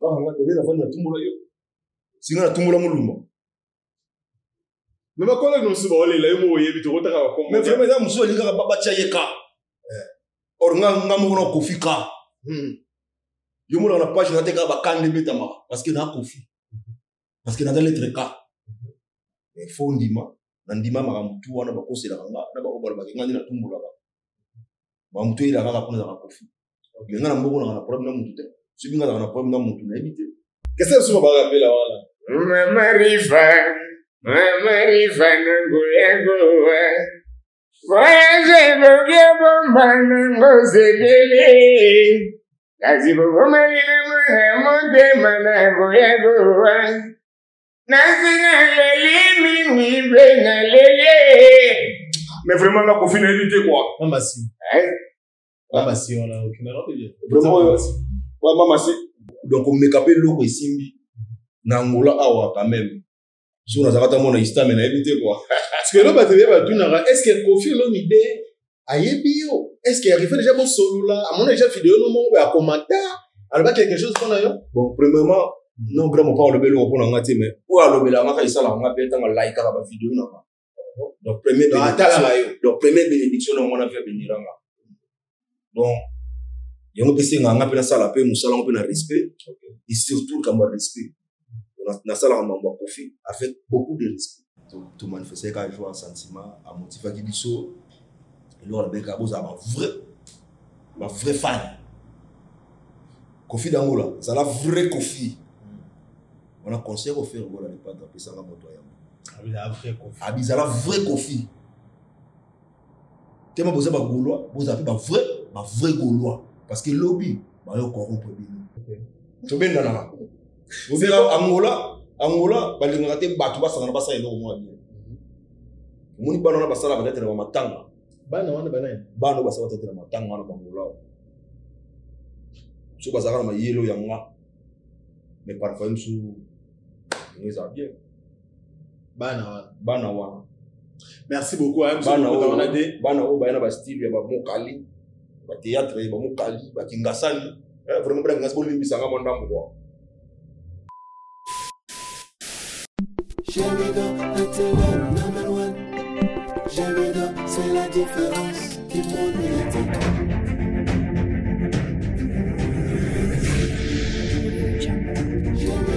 Kaka nga tole nafandi natumbola yo. Singa natumbola mulumba. Mais bakolaki mosusu baolela yo moko oyebi tokotaka bakombo. Mais vraiment eza mosusu alingi kaka batya ye ka. Eh. Or nga nga moko na Koffi ka. Yo monaka na page na te kaka bakanda ebetamaka parce que na Koffi. Parce que naza lettre K. Mais faut ndima na ndima makambo tu wana bakoselaka nga na bango balobaka nga nde natumbolaka. Makambo tu eyelaka kaka mpo nazalaka Koffi. Mais nga na mboko naka na problème na mutu te. Soki nga nazalaka na problème na mutu nayebi te. Kese mosusu bakapela wana. Mama Riva, Mama Riva nangoyagoa. Voyage ekoki ebomba nango sekele. Kasi bokomeli na mwana motema nakoyagoa. Nasi naleli mingi mpe naleli. Mais vraiment nga Koffi nayebi te quoi. Mama si. Mama si wana okenda na bien. Vraiment oyo. Ouais, mama si. Donc omeka mpe eloko esimbi na Angola awa quand même. Soki nazalaka ata mwana Istame nayebi te quoi. Parce que eloko bato ebele batunaka est-ce que Koffi Olomide ayebi yo? Est-ce que arrive déjà bosolola amona déjà video no moko boye akomanta aloba quelque chose mpo na yo? Bon, premièrement, non grand mopao alobi eloko mpo na nga te mais oyo alobelaka nga kaka esalaka nga mpe ntango alaikaka ba video na nga. Donc premier bénédiction, donc première bénédiction na mwana via beniranga. Donc yango mpe esengaka nga mpe nasala mpe mosala yango mpe na respect et surtout likambo ya respect. Nasalaka mambo ya Koffi avec beaucoup de respect. Tomanifestaki kaka joie sentiment amotivaki biso eloko alobaki bozala ba vrai ba vrai fan. Koffi d'Angola zala vrai Koffi. Wana conseil ko faire gola le padre apesanga moto ya yango. Abizala vrai Koffi. Tema boza ba Gaulois, boza pe ba vrai, ba vrai Gaulois parce que lobi ba yo corrompre bino. Tobendanaka. Bobela Angola, Angola balingaka te bato basangana basala eloko moko bien. Omoni bana wana basala batete na matanga. Bana wana banani? Bana oyo basala batete na matanga wana bangola. So bazalaka na mayelo ya nga. Mais parfois mosusu yango ezala bien. Bana wana. Bana wana. Merci beaucoup. Hein, bana oyo bana oyo baya na ba style ya ba mokali, ba théâtre ya ba mokali, ba kingasani. Eh, vraiment bana kingasani bolimbisa nga mwa ndambo quoi. J'aime la télé number one. J'aime c'est la différence du monde médiatique. J'aime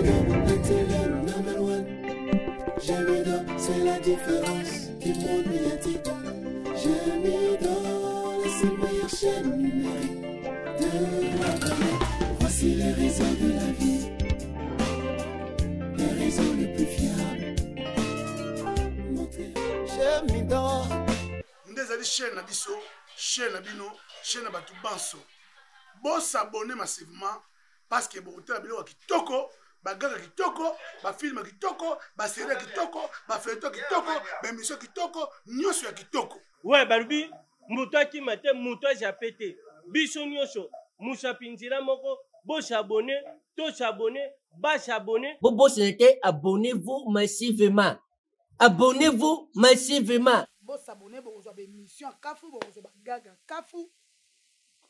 la télé number one. J'aime c'est la différence du monde médiatique. J'aime la seule meilleure chaîne numérique de la planète. Voici les réseaux de la vie. Les réseaux les plus fiables. J'aime nde ezali chaîne na biso chaîne na bino chaîne na bato banso bosabone massivement parce que bokotala biloko ya kitoko bagaka kitoko bafilme ya kitoko baserie ya kitoko bafeto ya kitoko baemission ya kitoko nyonso ya kitoko we balobi moto akima te moto ajape te biso nyonso mosapi nzela moko bosabone tosabone basabone bobosana te abonnez-vous massivement abonnez-vous massivement bosabone bokozwa baemission ya kafu bokozwa bagaga kafu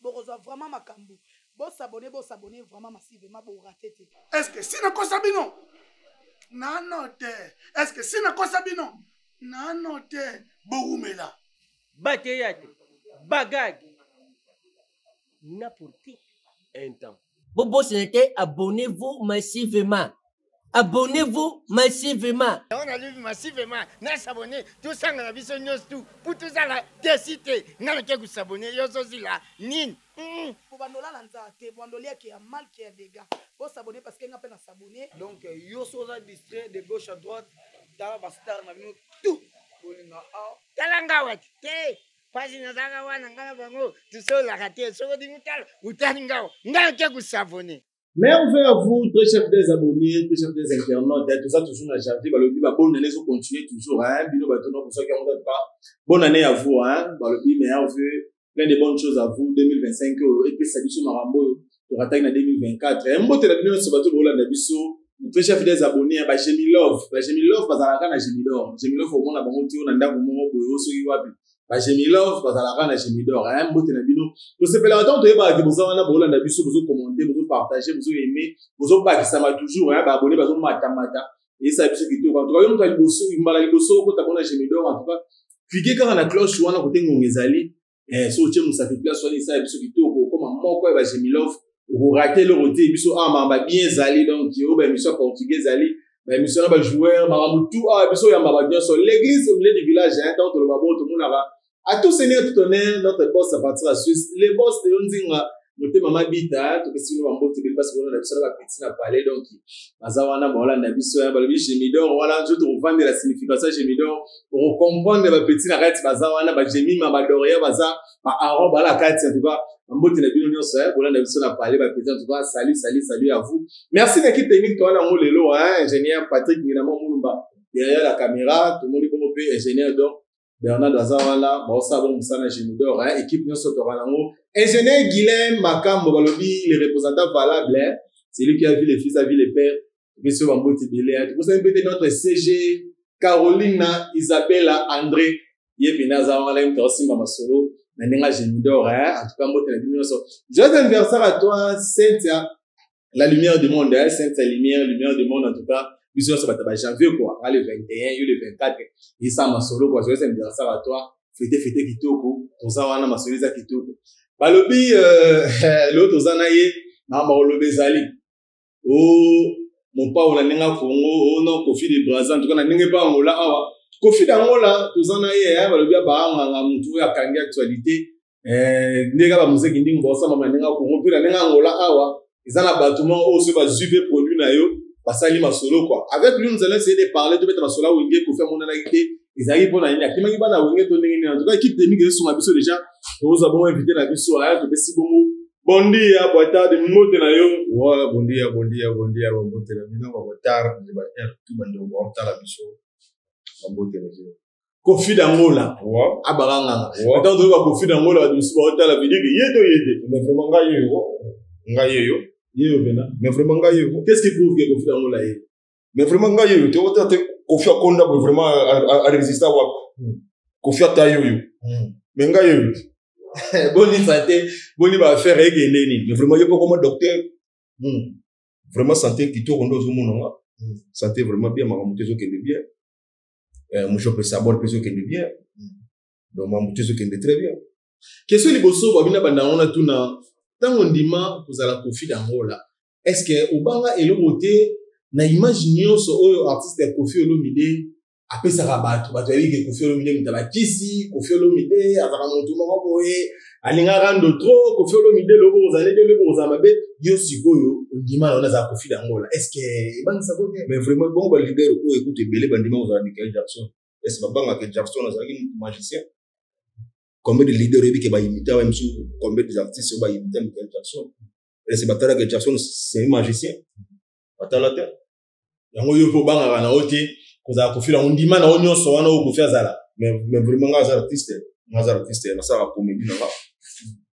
bokozwa vraiment makambo bosabone bosabone vraiment massivement borate te est ce que si nakosa bino nano te est ce que si nakosa bino nano te bowumela bateyate bagage na pour tout un temps bobosana te abonnez-vous massivement abonnez-vous massivement yango nalobi massivement na s'abonner tosangana biso nyonso tu mpo tozala desi te nga nake kosabonne yo ozozila nini bobanda olala nzala te bobanda olia ke ya mal ke ya dégâts bosabonne parce que nga mpe na s'abonne donc yo so oza distrait de gauche à droite tala bastar na bino tout bolinga awa tala nga wati te mpasi nazalaka wana nga na bango tosololaka te soki olingi otala otali ngawa nga nake kosabonne Merveille à vous, très chers des abonnés, très chers des internautes. Tout ça toujours na janvier, balobi ba bonne année zo continuer toujours hein. Bino bato no pour ceux qui ont pas. Bonne année à vous hein. Balobi merveille, plein de bonnes choses à vous 2025 et puis ça biso makambo to rataki na 2024. Hein. Mbote na bino so bato bolanda biso. Très chers des abonnés, ba Jemilove, ba Jemilove bazalaka na Jemilor. Jemilove omona bango ti na ndako moko boyo soki wapi. Ba Gemilove bazalaka na Gemidor, hein, mbote na bino. Tosepelaka ntango toyebaka ke boza wana bolanda biso, bozo commenter, bozo partager, bozo aimer, bozo bakisama toujours, hein, ba abonnés bazo mata mata. Esala biso kitoko. En tout cas, yo moto ya liboso, mbala liboso okota bona Gemidor, en tout cas, cliquez kaka na cloche wana kote ngonga ezali. Eh, so otie mosapi place wana esala biso kitoko, okoma moko ya ba Gemilove, okorate eloko te, biso awa makambo ya bien ezali, donc oyo ba émission ya portugais ezali, ba émission na ba joueur, makambo tout awa biso oyamba bato nyonso, l'église au milieu du village, hein, tant toloba bongo tomonaka à tout seigneur tout honneur, notre boss à partir ya Suisse, le boss de Nzinga, motema mabita, topesi bino bambote ebele mpasi bolanda biso na bapeti na palais, donc baza wana baolanda biso, hein, balobi Gemidor wana nzoto kovandela signification ya Gemidor, okokomprendre bapeti na kati baza wana, ba Gemima, ba Doria baza, ba Aaron bala kati, en tout cas bambote na bino nyonso, hein, bolanda biso na palais bapeti, en tout cas salut salut salut à vous. Merci na équipe technique towana yango lelo, hein, ingénieur Patrick Nginama Mulumba derrière la caméra, tomoni bongo pe ingénieur donc Bernard aza wana, baosala bongo mosala na Gemidor, hein, équipe nyonso tokana yango. Ingénieur Guilain Makambo balobi le représentant valable, hein, c'est lui qui a vu le fils, a vu le père. Biso bambote ebele, hein. Tokosani mpe te notre CG Carolina Isabella André, ye mpena aza wana, ye moto aosimba masolo na ndenge ya Gemidor, hein. En tout cas mbote na bino nyonso. Joyeux anniversaire à toi Cynthia, la lumière du monde, hein, Cynthia lumière, lumière du monde, en tout cas biso nyonso bato ba janvier quoi, nga le 21 yo le 24, esa masolo quoi. Joyeux anniversaire à toi, fete fete kitoko, toza wana masolo eza kitoko. Balobi lelo toza na ye na maoloba ezali o mopao na ndenge ya Congo, o non Koffi de Brazza, en tout cas na ndenge pa Angola awa Koffi d'Angola toza na ye, hein, balobi abaanganga mutu oyo akangi actualité, ndenge ba muzeki ndingo baosamba na ndenge ya Congo mpe na ndenge ya Angola awa eza na bato moko oyo soki bazwi mpe produit na yo basali masolo quoi. Avec lui nous allons essayer de parler, tobeta masolo ya Wenge. Koffi amonanaki te, ezalaki mpo na nini akimaki bana Wenge to ndenge nini? En tout cas équipe technique ezosunga biso déjà, tozwa bongo invité na biso aya, topesi bongo bon dia, boa tarde, mbote na yo. Ouais, bon dia, bon dia, bon dia, mbote na bino, ba boa tarde, ba heure tout bande ba otala biso. Ba mbote na bino. Koffi d'Angola. Ouais. Abaka nganga. Ouais. Attends, toyoka Koffi d'Angola, bato mosusu baotala vidéo ke ye to ye te. Mais vraiment ngai yo, ngai yo. Ye yo pena. Mais vraiment ngai yo. Qu'est-ce qui prouve que Koffi d'Angola ye? Mais vraiment ngai yo, te otala te Koffi akonda boye vraiment a résister wapi? Koffi ata yo yo. Mais ngai yo. Boni santé, boni ba affaire ekende nini? Mais vraiment yo poko ma docteur. Vraiment santé kitoko ndo ozomona nga. Santé vraiment bien, makambo te ezokende bien. Moshope sabor mpe ezokende bien. Donc makambo te ezokende très bien. Question liboso babina banda yango na tuna, ntango ndima kozala Koffi d'Angola, est-ce que obanga eloko te na image nyonso oyo artiste ya Koffi Olomide apesaka bato? Bato bayebi ke Koffi Olomide moto abakisi, Koffi Olomide azalaka moto moko boye, alingaka ndo trop, Koffi Olomide loko kozala nde loko kozala mabe. Yo sikoyo ondima na wana azala Koffi d'Angola, est-ce que ebangisa ko te? Mais vraiment bongo ba leader oyo ekuta ebele bandima kozala Michael Jackson, est-ce babangaka Jackson azalaki magicien? Combien de leaders oyebi ke baimita wa mosusu, combien des artistes oyo baimita Michael Jackson, est-ce batalaka Jackson c'est un magicien? Batala te. Yango yo mpe obangaka na yo te kozala Koffi na ondima na yo nyonso wana oyo Koffi azala? Mais vraiment nga aza artiste, nga aza artiste, nasalaka comédie na nga.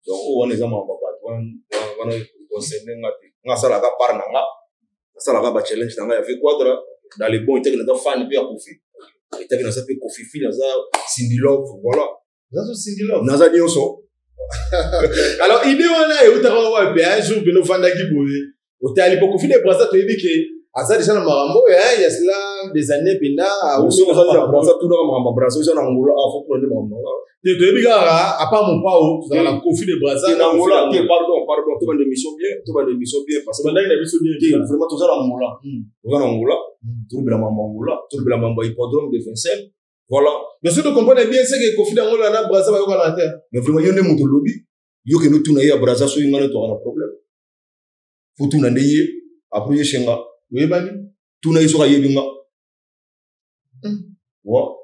Donc oyo wana eza makambo ya bato wana concerne nga te. Nga asalaka part na nga, nasalaka ba challenge na nga ya vie quadra dans les bons, etaki naza fan mpe ya Koffi, etaki naza mpe Koffi fi, naza Cindy Love, voilà. Naza Cindy Love. Naza nyonso. Alors idée wana eutaka wapi? Un jour mpe nofandaki boye otali po Koffi de Brazza, toyebi ke aza déjà na makambo oyo, hein, il y a cela des années mpenza, Soki oza na Brazza, tunaka makambo ya Brazza, oza na Angola, ah, faut tuna nde makambo na nga. Te, toyebi kaka à part Mopao, tozala na Koffi de Brazza. Te, na Angola te, pardon, pardon, tobanda émission bien, tobanda émission bien, parce que tobandaki na biso bien. Te, vraiment toza na Angola. Toza na Angola, tolobela makambo ya Angola, tolobela makambo ya hippodrome de Vincennes. Voilà. Mais soki tocomprendre bien, c'est que Koffi d'Angola na Brazza bayokana te. Mais vraiment yo nde moto olobi, yo kende otuna ye ya Brazza, soki nga nde toaka na problème. Faut tuna nde ye, après ye shenga. Oyebani? Tuna ye soki ayebi nga. Wa.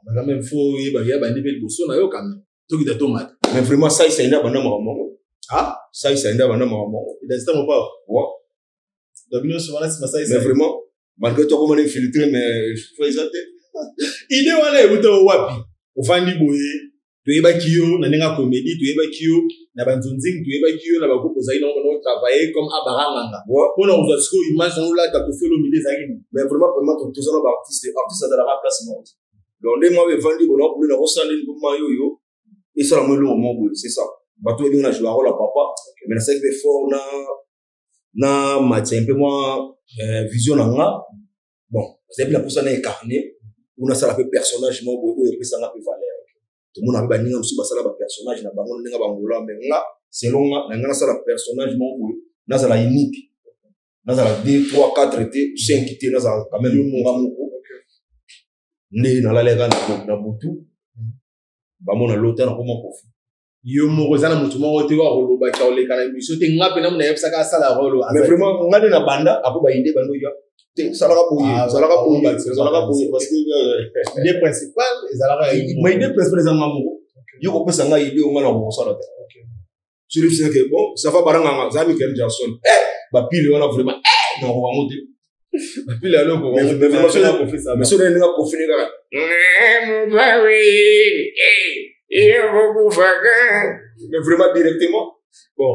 Mais quand même, faut oyeba ye abandi mpe liboso na yo quand même. Tokita tomata. Mais vraiment, sai sai nde abanda makambo yango. Ah? Sai sai nde abanda makambo yango. Identité Mopao? Wa. Donc bino nyonso wana nsima sai sai. Mais vraiment, malgré tout, akoma na infiltré, mais faut eza te. Idée wana euta wapi? Ofandi boye, toyebaki yo na ndenge ya comédie, toyebaki yo na banzonzingi, toyebaki yo na bagroupe ozali nango bana otravailler comme abaranganga. Mpona kozwa sikoyo image nango olata Koffi Olomide ezalaki nini? Mais vraiment, vraiment, toza na baartiste, artiste azalaka place moko te. Donc nde mwa evandi bona okule na kosala nini mpo mai oyo. Esala mwa eloko moko boye, c'est ça. Bato oyebi nga na jouer rôle ya papa, mais nasalaki mpe fort na matia mpe mwa vision na nga. Bon, nazali mpe na mposa na incarne ou nasala mpe personnage moko boye oyo epesa nga mpe valeur. Tomona mpe baninga mosusu basala bapersonnage na bango ndenge bangola, mais nga, selon nga, na nga nasala personnage moko boye, nazala unique, nazala 2 3 4 te, 5 te, nazala quand même nga moko. Nde nalalaka na butu, bamona lota nakoma Kofi. Yo moko, eza na motu moko te oyo akolobaki akoleka na émission te. Nga mpe namu nayebisaka asala rôle. Mais vraiment, nga nde na banda apo baide bando ya te, salaka boye, zalaka boye, zalaka boye, parce que idée principale ezalaka ya ma idée principale eza nga moko. Yo kopesa nga idée, nga na kokosala te. Sur le que bon, ça va, baranganga za Michael Jackson, eh bapile wana vraiment, eh nakoka yango te. Bapile aloko. Mais vraiment, mais soki ndenge Kofi ne kaka mobawe yokokufaka, mais vraiment directement. Bon,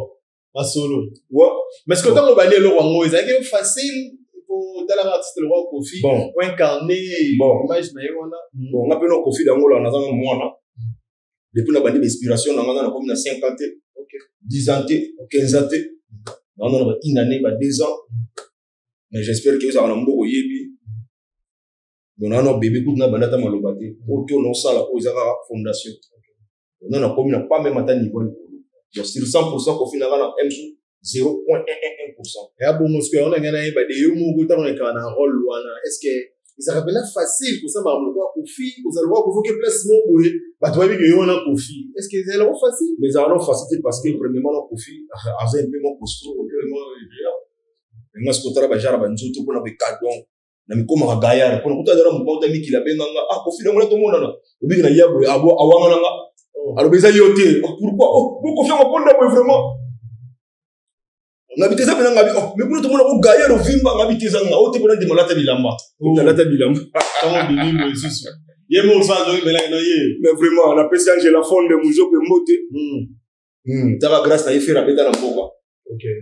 masolo. Ouais. Mais ce que ntango obandi eloko yango, ezalaki facile po otalaka artiste lokwa Kofi? Bon. Oincarne Bon. image na ye wana. Bon, nga mpe na Kofi dangola, nazanga mwana depuis na bandi bainspiration na nga, nga nakomi na 5 ans te, 10 ans te, 15 ans te, naona na ba une année, ba 2 ans, mais j'espère que ozalaka na mboka oyebi. Donc nana bébé kutu na banda ata maloba te. Oyo to naosala oyo eza kaka fondation. Donc nakomi na pas même ata niveau ya likolo. Donc sur 100 Kofi na nga na msu 0.111. Ya bongo, soki yango na ngai nayeba de yo moko, ntango ekaka na rôle wana, est ce que ezalaka mpena facile kosala makambo lokwa Kofi, kozala lokwa Kofi, oke place moko boye, bato bayebi ke yo wana Kofi? Est ce que ezalaka facile? Mais ezalaka no facile te, parce que premièrement, no Kofi aza un peu mo costaud, nga soki otala bajara banzoto mpona beka, donc na mikomaka gaillard mpona kuta azala moto auta mikili, abenganga: "Ah, Kofi dangola, tomonana." Obiki na ya boye, awanga nanga, alobi: "Eza yo te." "Oh, pourquoi?" "Oh, bo Kofi yango konda boye, vraiment ngabi te, eza mpena ngabi." "Oh, mais kuna tomona ko gaillard ovimba." "Ngabi te, eza nga o te, mpona ndima lata bilamba, nalata bilamba." Ntango obimi boye lisusu, ye moko so azongi na ye. Mais vraiment, napesi Angela Fonde Mujope mbote. Taka grâce na ye, Ferre abeta na mboka.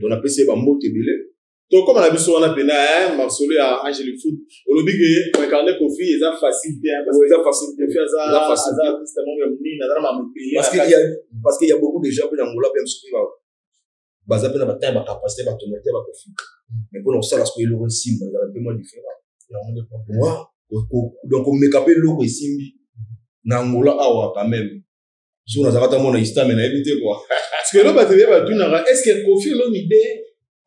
Donc napesi ye bambote ebele. Tokóma na biso wana mpena masolo ya Angel Foot. Olobi ke koincarne Kofi eza facile te, parce que eza facile te. Kofi aza Eza facile aza te. artiste moko ya monene, aza na mamebele. Parce que y a beaucoup de gens mpe na Ngola mpe mosusu mpe baza mpe na batins bacapacité, batonalité ya baKofi, mais mpona kosala sikoyo eloko esimba, ezala mpe mwa différent. Wa donc komeka mpe eloko esimbi na Angola awa quand même, soki nazalaka ta mona istame, nayebi te quoi. Parce que elo bato ebele batunaka: est ce que Kofi Olomide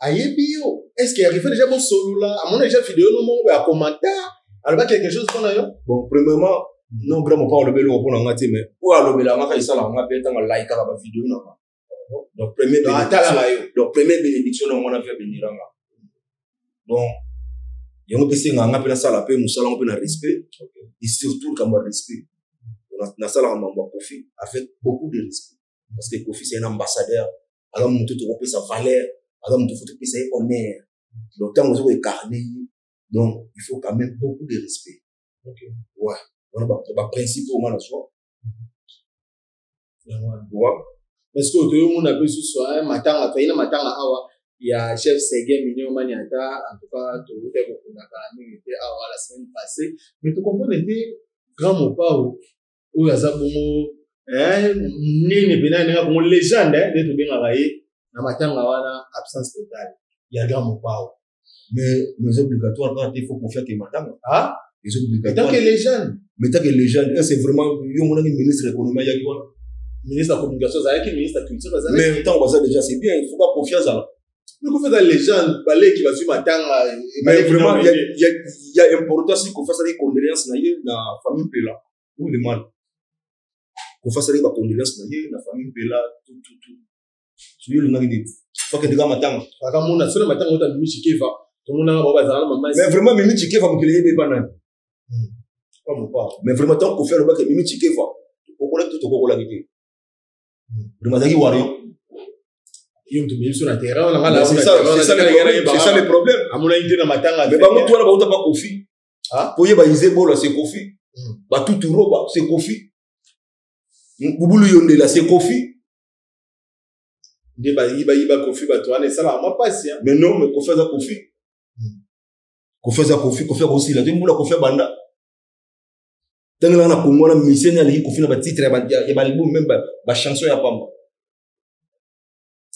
ayebi yo? Est ce que arrive déjà bosolola, amona déjà video no moko boye, akomanta, aloba quelque chose mpona yo? Bon, premièrement, non, grand mopao alobi eloko mpona nga te, mais oyo alobelaka nga kaka, esalaka nga mpe ntango alaikaka bavideo na nga. Donc premier Donc atalaka yo. Donc première bénédiction na wana mpe abeniranga. Donc yango mpe esengaka nga mpe nasala mpe mosala yango mpe na respect, et surtout likambo ya respect. Nasalaka mambo ya Kofi avec beaucoup de respect, parce que Kofi, c'est un ambassadeur, aza motu tokopesa valeur, aza motu fo topesa ye honneur. Donc ntango oza koincarne ye, donc il faut quand même beaucoup de respect. Ouais, wana baprincipe oyo nga nazwa. Ouais. Parce que toyomona mpe susu matanga, toyei na matanga awa ya chef Seguin Mignon Maniata. En tout cas, touta kokundaka mingi te awa la semaine passée, mais tocomprendre te grand mopao oyo aza bongo nene mpena ndenge bongo légende nde tobengaka ye na matanga wana, absence totale ya grand mopao. Mais obligatoire kaka te, il faut Kofi ake matanga. Ah. Eza obligatoire. Tant que légende. Mais tant que légende, c'est vraiment yo monaki ministre économie ayaki wana. Ministre ya communication azalaki, ministre ya culture azalaki. Mais ntango baza déjà, c'est bien, il faut pas Kofi azala. Mais Kofi aza légende, baleki bazwi matanga. Mais vraiment, il y a importance si Kofi asalaki condoléance na ye na famille Mpela ou le mal. Kofi asalaki bacondoléance na ye na famille Mpela, tout tout tout. Soki olingaki nini, fakende kaka matanga. Akamona so na matanga ota Mimi Chikeva, tomonaka bao bazala na mama. Mais vraiment, Mimi Chikeva, mokili yebi epa nani. Mais vraiment, ntango Kofi alobaki Mimi Chikeva, tokokolaki to tokokolaki te, vraiment azalaki wario. Yo moto meyebi so na terrain wana, nga. C'est ça, c'est ça le problème. Amonaki te na matanga. Mais bango tu wana bauta pa Kofi. Po yeba Izebola, c'est Kofi. Batutu Roba, c'est Kofi. Bubulu Yondela, c'est Kofi. Nde bayibayiba Kofi, bato wana esalaka mwa mpasi. Mais non, mais Kofi aza Kofi, Kofi aza Kofi, Kofi akosila te. Mbula Kofi abanda. Ntango na Congo wana musicien nini aleki Koffi na batitre ya baalbum, même bachanson ya pamba?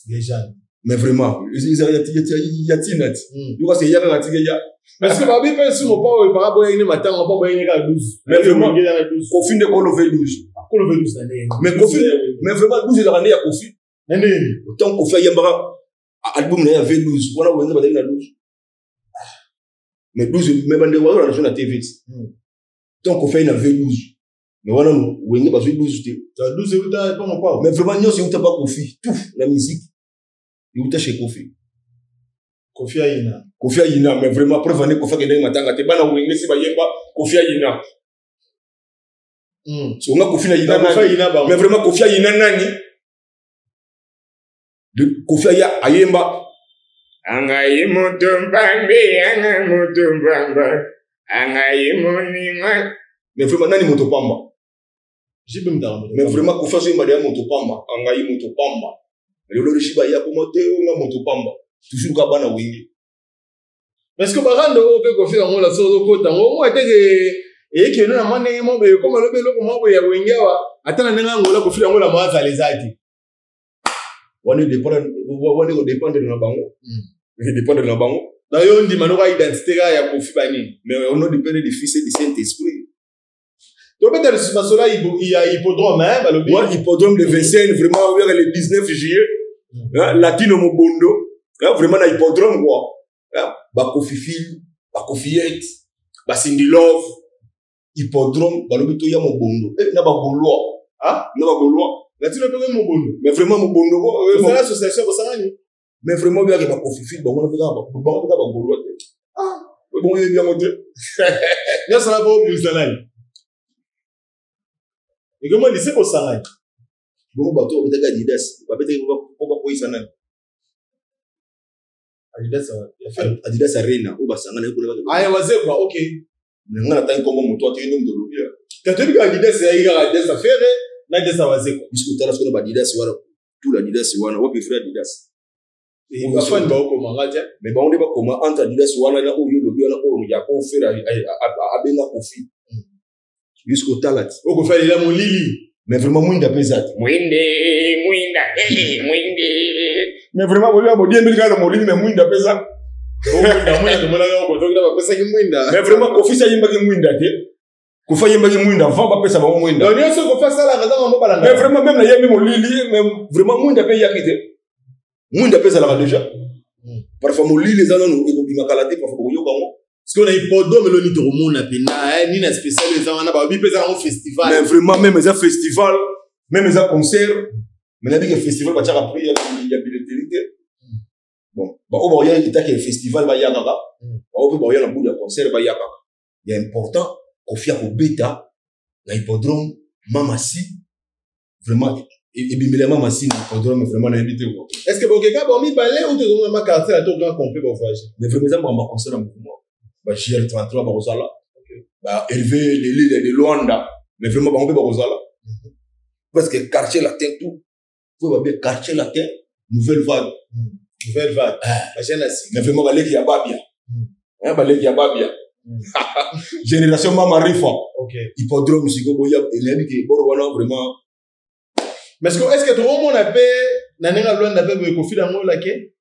Légende. Mais vraiment ya ntina ti yoka se eyaka tike ya. Parce que babi mpe sumo mpo oyo paka boyenge matango mpo boyenge kaka 12. Mais vraiment Koffi nde kolove 12. Kolove 12 na ndenge? Mais Koffi, mais vraiment 12 ezalaka nde ya Koffi. Na ndenge? Autant Koffi ayembaka album na ye ya V12 wana, Wenge bazalaki na 12, mais 12, mais bandeko bazolanda so na TV ti. Donc Koffi aye na V12, mais wana Wenge bazwi 12 te. 12 euta epa Mopao. Mais vraiment nyonso euta pa Koffi, tout na musique euta chez Koffi. Koffi ayina. Koffi ayina, mais vraiment preuve ane Koffi akendaki matanga te, bana Wenge si bayemba Koffi ayina. So nga Koffi na yina nani? Mais vraiment Koffi ayina nani? Koffi aya ayemba angai moto mpambe, anga moto mpamba, angai moninga. Mais vraiment nani moto pamba? JB Mutaka. Mais vraiment Koffi azoyemba deya moto pamba, angai moto pamba. Lelo JB aya koma te nga moto pamba, toujours ka bana Wenge. Parce que barando oyo mpe Koffi yango la so ozokota yango omoi teke eyekende na mwa ndenge moko boye, ekoma lobi eloko moko boye ya Wenge awa, ata na ndenge yango Koffi yango la mwa azala eza te. Wana ekodépendre na bango, edépendre na bango. Na yo ndima noka identité kaka ya Koffi banini. Mais au nom du Père et du Fils et du Saint-Esprit. Tobeta lisusu masolo ya hippodrome, hein, balobi. Ouais, hippodrome de Vincennes, vraiment vers le 19 juillet, hein, Latino Mobondo, hein, vraiment na hippodrome quoi, hein, bakofifile, bakofiyete, basindi love, hippodrome balobi toya mobondo, eh, na bagaulois. Ah? Na bagaulois. Latino mpe mobondo. Mais vraiment mobondo. Osala association bosangani. Mais vraiment oyaka bakofifile bango na bango mpe bagaulois te. Ah. Bongo yebi yango te. Nyonso na po obulisa nani ekoma lise bosangani. Bongo bato babetaki Adidas, babetaki po bakweyisa nani? Adidas ya Ferre. Adidas Arena oyo basangana kuna. Aya Wazekwa, ok. Nga natangi nkombo moto ate, nde moto olobi. Katoyebi kaka Adidas eyaki kaka Adidas ya Ferre na Adidas ya Wazekwa. Biso kotala soki na baadidas wana, tout l'Adidas wana, wapi vrai Adidas? Bafani baokomanga te. Mais bango nde bakoma entre Adidas wana na oyo olobi wana, oyo ya Ferre abenga Koffi jusqu'au tala ti. Oyo Koffi alela molili. Mais vraiment mwinda mpe eza te. Mwinde, mwinda, eh, mwinde. Mais vraiment bolia bodiembeli kaka na molili, mais mwinda mpe eza. Mwinda, mwinda tomonaka yango kotokina bapesaki mwinda. Mais vraiment Koffi si ayembaki mwinda te. Koffi ayembaki mwinda avant bapesa bango mwinda. Donc nyonso Koffi asalaka eza mambo balanda. Mais vraiment même nayembi molili, mais vraiment mwinda mpe eyaki te. Mwinda mpe ezalaka déjà. Parfois molili eza nanu ekobima kala te, parfois bokoyoka yango. Parce que na hippodrome eloni tokomona mpena nini na spécial eza wana, balobi mpe eza yango festival. Mais vraiment même eza festival, même eza concert, mais nayebi ke festival batiaka prix ya billetterie te. Bon, baoyo baoya etake festival baya kaka, baoyo mpe baoya na budu ya concert baya kaka. Ya important, Koffi akobeta na hippodrome Mamasi, vraiment ebimeli ya Mamasi na hippodrome, vraiment nayebi te quoi. Est ce que bokeka bo mibale ou tozonga ma quartier na to grand complet bovoyage? Mais vraiment eza makambo ya concert ya mouvement, ba GR33 bakozala, ba Hervé Lelile de Luanda, mais vraiment bango mpe bakozala, parce que Quartier Latin tout po babe Quartier Latin nouvelle vague. Nouvelle vague, bajeune ya sika. Mais vraiment baleki ya babia, baleki ya babia, génération Mama Rifa. Hippodrome sikoyo boya, nayebi ke boro wana vraiment. Mais est ce que tokomona mpe na ndenge ya Luanda mpe boye Koffi yango olake?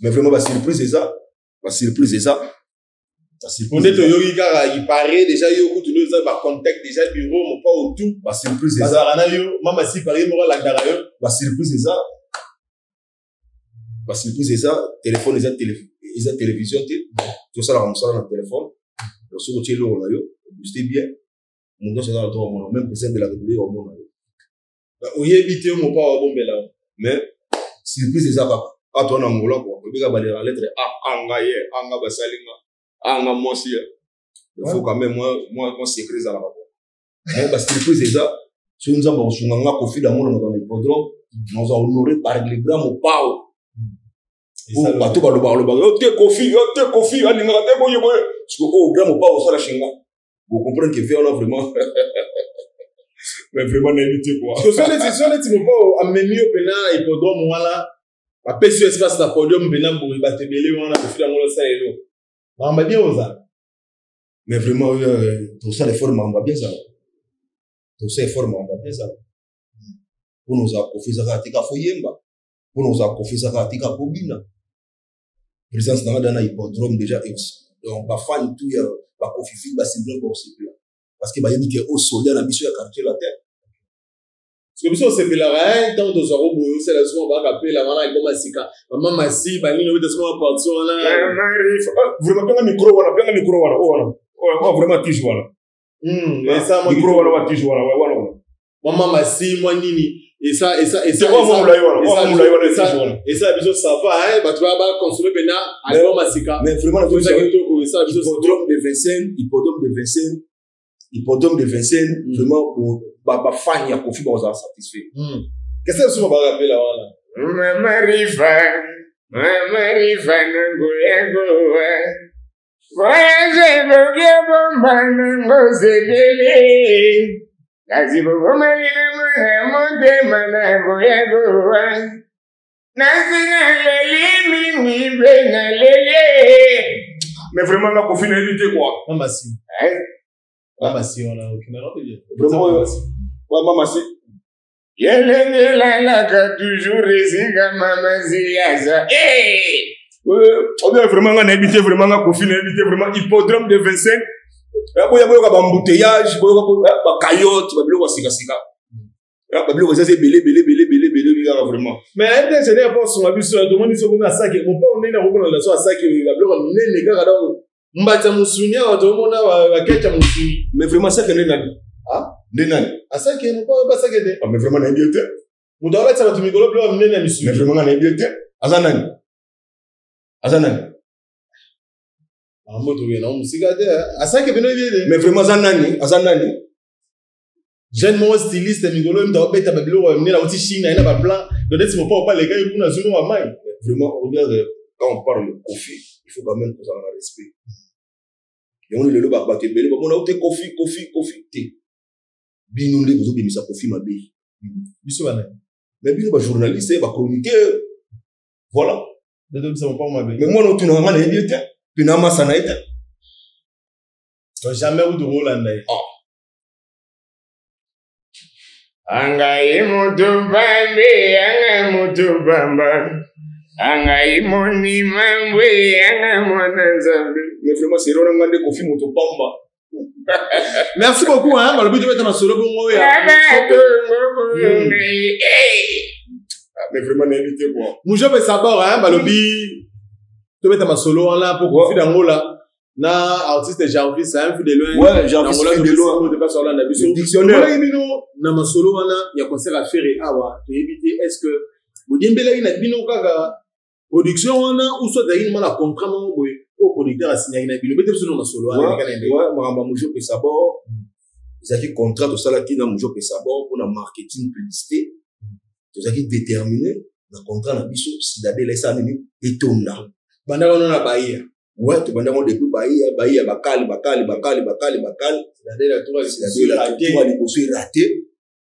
Mais vraiment basurprise eza, basurprise eza. Nde toyoki kaka ipare déjà yo kutu nde oza bacontact déjà bureau mopa otu. Basurprise eza. Bazalaka na yo, mama si pare moko alandaka yo. Basurprise eza, basurprise eza. Telefone eza eza télévision te, tosalaka mosala na telefone. Donc soki otie eloko na yo, obooste bien, moto nyonso aza na droit omona, même président de la République omona yo. Oyebi te yo mopa wabombela. Mais surprise eza kaka awa, toza na Angola kua oyebika baleka lettre a anga ye anga basalinga anga mwasi ya, il faut quand même mwa secret ezalaka po. Mais basurprise eza, soki Nzambe akosunga nga, Koffi Damona na hippodrome, naza honoré par le grand Mopao. Bato balobaka lobaka yo te Koffi, yo te Koffi alingaka te boye boye, siko oyo grand Mopao osala shinga, bocomprendre que vie wana vraiment, mais vraiment nayebi te quoi. So neti Mopao amemi yo mpena na hippodrome wana, bapesi yo espace na podium mpena boye, bato ebele wana, Koffi yango osala elo makambo bien ozala. Mais vraiment euh, tosala effort makambo ya bien ezala tosala effort makambo ya bien ezala mpona ozala kofi ezaka tika fo yemba mpona ozala kofi ezaka tika kobina présence nanga da na hippodrome déjà donc bafani tout ya bakofifi basimple bosepela parce que bayebi ke osolia na biso ya quartier latin. Parce que biso osepelaka ntango tozwaka boye osala somo bakapela wana album ya sika bamama si banini obeta somo baparti wana. Vraiment penga micro wana, penga micro wana, oyo wana, oyo vraiment tige wana, micro wana wa tige wana wana mwa mama si mwa nini esa esa esa esa biso ça va hein, bato ba consommer pena album ya sika. Mais vraiment eza kitoko, esa biso. Hippodrome de Vincennes, hippodrome de Vincennes, hippodrome de Vincennes, vraiment bafani ya Kofi bakozala satisfait. Kese biso bakapela wana. Mama Riva, Mama Riva nangoyagoa voyage ekoki bomba nango sebele kasi bokomalina mwana motema nakoyagoa nasi naleli mingi mpe naleli. Mais vraiment nga Kofi nayebi te quoi. Mama si, mama si wana okenda na bien. Vraiment oyo wa mama si. Yelengelalaka toujours esika mama ziyaza. Oyo vraiment nga nayebi te, vraiment nga Kofi nayebi te, vraiment hippodrome de 25. Boya boyoka baembouteillage, boyoka bakayote, babiloko ya sikasika, babiloko eza ebele ebele ebele ebele ebele kaka vraiment. Mais ayebi te ingénieur mpo osunga biso tomoni biso komi asaki mopa ndenge nakokona na so asaki babiloko minene kaka donc mbati ya mosuni awa tomona bakete ya mosuni. Mais vraiment asaki nde nani? Nde nani? Asaki mopa oyo basaki te. Mais vraiment nayebi ye te. Moto aolatisa bato mikolo biloko minene ya misuni. Mais vraiment nga nayebi ye te. Aza nani? Aza nani? Makambo tokende nango mosika te, asaki bino yebi te. Mais vraiment aza nani? Aza nani? Jeune moko styliste mikolo oyo moto aobeta babiloko ya minene auti Chine aye na baplan donc neti mopa opa alekaki kuna azwi moko ya mai. Vraiment, regarde, quand on parle de Kofi, il faut quand même kozala na respect. Yango lelo bato ebele bamona o te Kofi, Kofi, Kofi te. Bino nde bozobimisa Kofi mabe. Biso bana? Mais bino bajournaliste, bachroniqueur, voilà. Nde tobimisa mopango mabe? Mais mwana otunaka nga nayebi ye te mpe na masa na ye te. Donc jamais kutu kolanda ye. Angai mutu bambi, anga mutu bamba, angai moni mambwe, anga mwana Nzambe. Mais vraiment sero na nga nde Kofi moto pamba. Merci beaucoup hein, balobi tobeta masolo bongo ya. Mais vraiment nayebi te quoi. Mujobe Sabor hein, balobi tobeta masolo wana po Kofi d'Angola na artiste Jarvis hein, vu de loin. Ouais, Jarvis vu de loin. De place olanda biso. Le dictionnaire. Tomonaki bino na masolo wana ya concert ya Ferre awa, toyebi te est ce que bodiembelaki na bino kaka production wana ou soit ezalaki nima na contrat moko boye oyo producteur asignaki na bino? Bete biso na masolo wana eleka na ndenge. Ouais, makambo ya Mujope Sabor ezalaki contrat tosalaki na Mujope Sabor mpona marketing, publicité. Tozalaki déterminé na contrat na biso, Sidadela esala nini, etonda. Bandaka wana na Bahia? Ouais, tobandaka depuis Bahia, Bahia bakali bakali bakali bakali bakali. Sidadela toka. Sidadela toka liboso erate.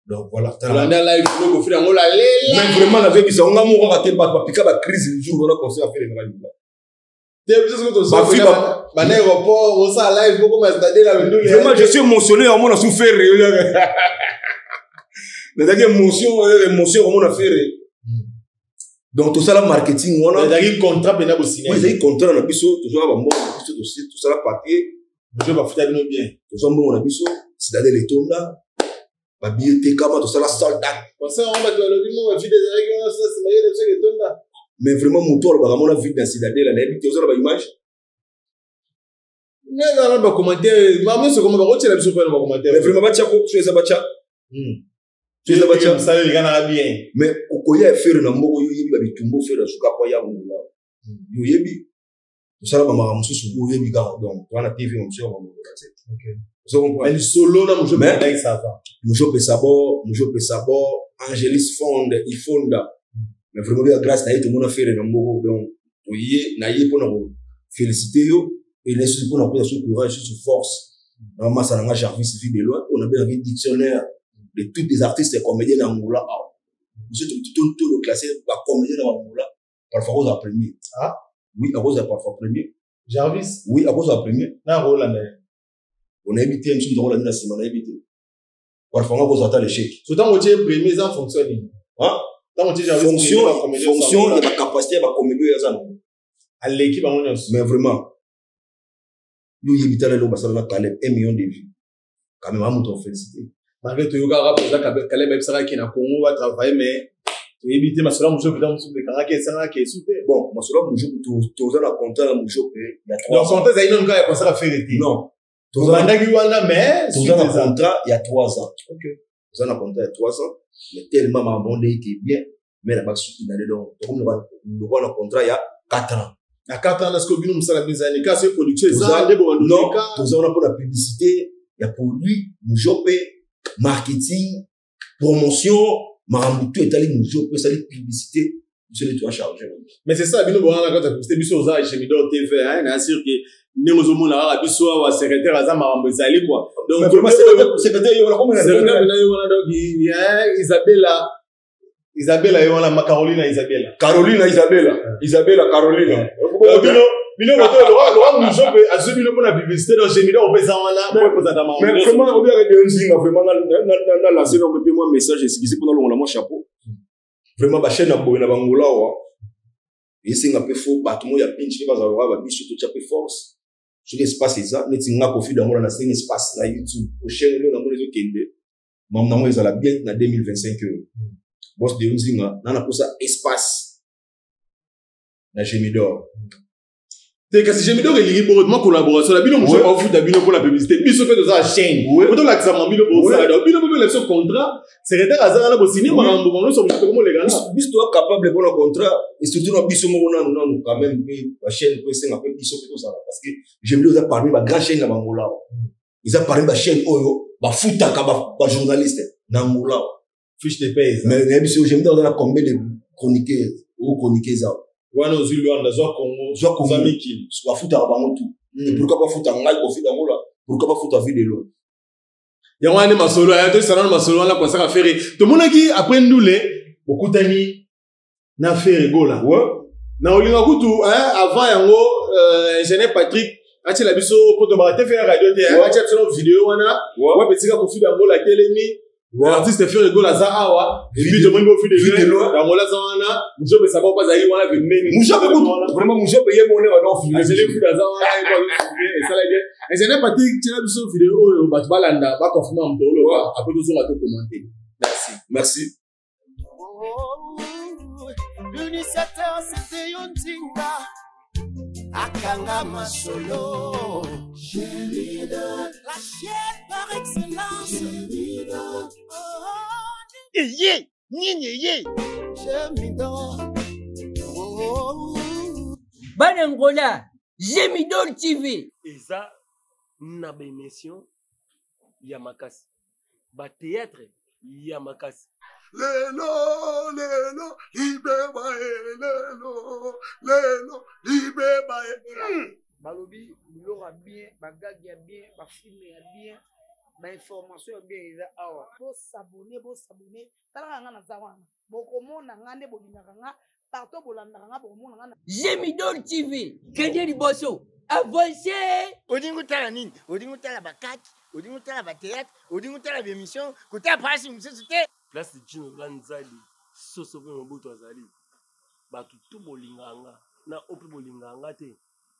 Donc voilà. Tolanda live biloko Kofi yango la lela. Mais vraiment nazoyebisa ngo nga moko kaka te, bato bapika bacrise jour wana concert affaire ezalaka libula. Te biso soki tozwa bana aéroport osala live bokoma Sidadela bendule. Vraiment je suis émotionné omona su Ferre, nazalaki émotion, émotion omona Ferre. Donc tosala marketing wana. Ezalaki contrat mpena bosina? Ezalaki contrat na biso, tozwaka bambongo na biso, tosala papier. Jo bafuta bino bien? Tozwa mbongo na biso, Sidadela etonda, babiye etekama, tosala soldat. Concert wana bato balobi mo bavide ezalaki wana sasa mayele soki etonda. Mais vraiment moto alobaka mona vide na Sidadela nayebi te, ozala baimage. Nezala na bacommentaire mama nyonso koma bakotiela biso mpe na bacommentaire. Mais vraiment batya ko so eza batya so eza batya. Mosala elekanaka bien. Mais okoya efere na mboko yo oyebi babitumba ofere asuka po ya ngula yo oyebi tosala bamaka mosusu oyebi kaka donc toza na TV mosusu ya bamolola te. Ozo comprendre? Lisolo na mojo. Mais- Ça va. Mujope Sabor, Mujope Sabor, Angelis Fonde, Ifonda. Mais vraiment, bien grâce na ye tomona Ferre na mboko donc toye na ye mpona ko féliciter yo et lisusu mpona kopesa so courage susu force na masa na nga Jarvis vie de loin oyo nabengaki dictionnaire de tous les artistes et comédiens na Angola awa. Biso to classé ba comédien na Angola, parfois akozala premier. Ah. Oui, akozala parfois premier. Jarvis? Oui, akozala premier. Na rolanda ye. Onayebi te mosusu moto akolandi na nsima, nayebi te. Parfois nga kozwa ata l'échec. So ntango otie premier eza fonction nini? Ntango otie Jarvis Fonction, fonction ya bacapacité ya bacomédie oyo aza nango. Aleki bango nyonso. Mais vraiment, yo oyebi tala eloko basala na Caleb, 1 million de vues. Quand même, amoto félicité. Malgré toyokaka mpenza Caleb ayebisaka ke na Congo batravaille, mais toyebi te masolo ya mosusu mpenza mosusu ekangaki esangaki esu te. Bon, masolo ya mosusu, toza na contrat na mosusu ya 3 ans. Donc contrat ezali nanu kaka ya concert ya Ferre te? Non. Tobandaki wana, mais toza na contrat ya 3 ans. Toza na contrat ya 3 ans, mais tellement makambo nde ete bien, mais na basuki na donc tokomi lokola na contrat ya 4 ans. Na 4 ans, est-ce que bino mosala bino ezali kasi production eza nde bobandoleka? Toza wana mpona publicité ya produit Mujope, marketing, promotion, makambo tout etali Mujope, esali publicité, biso nde toa charge. Mais c'est ça, bino bowana kati ya publicité, biso oza Gemidor TV, hein, na sûr que ndenge ozomona kaka biso awa, secrétaire aza, makambo ezali quoi. Donc secrétaire ye wana, secrétaire na ye wana, donc Isabella, Isabella ye wana, Carolina Isabella. Carolina Isabella, Isabella Carolina. Bino bino bato loka muso mpe azwi bino mpona publicité, donc Gemidor opesa wana po ekozata makambo. Mais vraiment obiaka de nzinga, vraiment na lance na mpe mwa message esikisi mpona longola mwa chapeau. Vraiment bachaîne ya boye na bangola awa esenga mpe fo bato moko ya pinchi nde bazala lokola babiso, totya mpe force soki espace eza neti nga Kofi Dangola nasengi espace na YouTube po chaîne oyo namoni ezokende, mamu nango ezala bien na 2025 oyo. Boss de nzinga na naposa espace na Gemidor. Te, kasi Gemidor elingi bongo mwa collaboration na bino mosusu, bafuta bino mpona publicité, biso mpe toza chaîne po tolakisa ma bino bosala. Donc bino mpe biso contrat, secrétaire aza wana, bosini makambo bango nyonso, mosusu tokomoleka na biso toza capable mpona contrat, et surtout na biso moko nanu nanu quand même mpe bachaîne mpo esenga mpe biso mpe tozala, parce que Gemidor eza parmi bagrand chaîne na bangola, eza parmi bachaîne oyo bafutaka bajournaliste na Angola. Fiche de paie. Mais nayebi soki Gemidor aza na combien de chroniqueur oyo chroniqueur eza wana, ozwi Luanda, zwa Congo, zwa Congo, mikili, bafutaka bango tout. Et pourquoi bafuta ngai Kofi Dangola? Pourquoi bafuta Videlo? Yango wana nde masolo aya, tosala na masolo wana kosaka Ferre. Tomonaki après ndule bokutani na Ferre Gola na olinga kutu avant yango, ingénieur Patrick atiela biso po tobaka te Ferre radio te, atiela biso na video wana wapi esika Kofi Dangola atelemi, artiste Ferre Gola aza awa, et puis tomoni bo Fidelo Dangola aza wana, Mujope Saba mpo azali wana pembeni. Mujope kutu vraiment, Mujope ye mone wana ofilme Fude aza wana, esala bien. Ingénieur Patrick, tiela biso video oyo, bato balanda, baconfirme moto oloba, après tozonga tokommente. Merci, merci. L'initiateur c'était yo nzinga akanga masolo, la chaîne par excellence. Eye nini eye? Bana Angola, Gemidor TV eza na baémission ya makasi, batéâtre ya makasi. Lelo lelo libeba e, lelo lelo libeba e. Balobi biloko ya bien, bagage ya bien, bafilme ya bien, bainformation ya bien eza awa. Bosabone, bosabone, talaka nga naza wana, bokomona nga nde bolingaka nga partout, bolandaka nga, bokomona nga. Gemidor TV, kende liboso, avance. Olingi otala nini? Olingi otala bakati, olingi otala batéâtre, olingi otala baémission, kotala mpasi mosusu te. Place Jino la nzali soso mpe Mobutu azali, bato tu bolingaka nga na oyo mpe bolingaka nga te,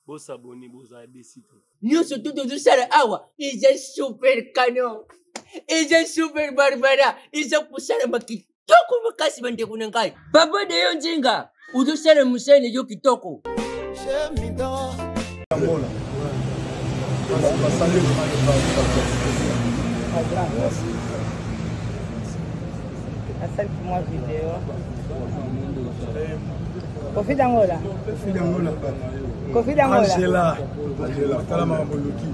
bosabone, bozala desi te. Nyonso tu tozosala awa eza super canon, eza super barbara, eza kosalama kitoko makasi. Bandeko na ngai, papa de yo nzinga ozosala mosala na yo kitoko. Asali mwa video. Kofi Dangola. Kofi Dangola. Kofi Dangola. Angela. Angela. Tala makambo luki.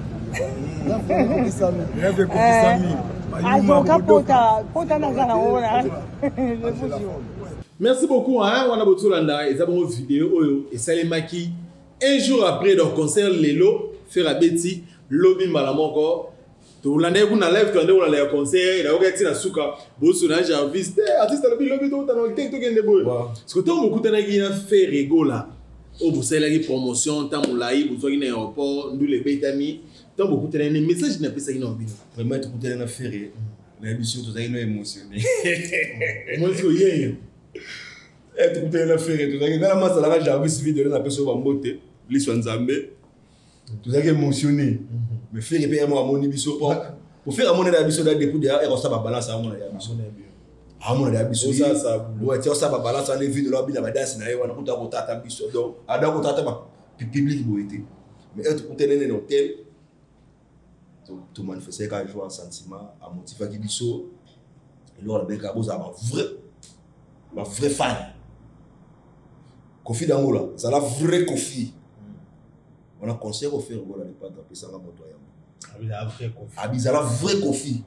Rêve ekokisami. Azoka pota pota naza na wana. Merci beaucoup, hein, wana botolanda eza bongo video oyo esalemaki un jour après, donc concert lelo Ferre abeti, lobi mbala moko tolandaki kuna live, tolande kolanda ya concert, nayoki ntina suka boso na Jarvis te, artiste alobi lobi tokutana te, tokende boye, parce que ntango bokutanaki na Ferre Gola Oyo bosalelaki promotion ntango molai, bozwaki na aéroport, ndule ebetami, ntango bokutanaki ne message nini apesaki na bino? Vraiment tokutani na Ferre, na biso tozalaki no émotionné. Omoni sikoyo yeyo. Eh, tokutani na Ferre, tozalaki nga na masalaka Jarvis video na peso ba mbote, liso ya Nzambe. Tozalaki émotionné. Mais Ferre pe yamo amoni biso po. Po Ferre amoni na biso da depuis derrière osala ba balance amona ya biso. Amona ya biso. Ouais, tu osala ba balance ane video la bina ba danse na ye wana kuta kotata biso. Donc ada kotata ba public boye te. Mais eh, tokutani na hôtel to manifester ka joie sentiment a motivaki biso eloko alobeka bozala ba vrai ba vrai fan. Koffi d'Angola zala vrai Koffi. Wana conseil ko faire gola le padre apesanga moto ya yango. Abizala vrai Koffi.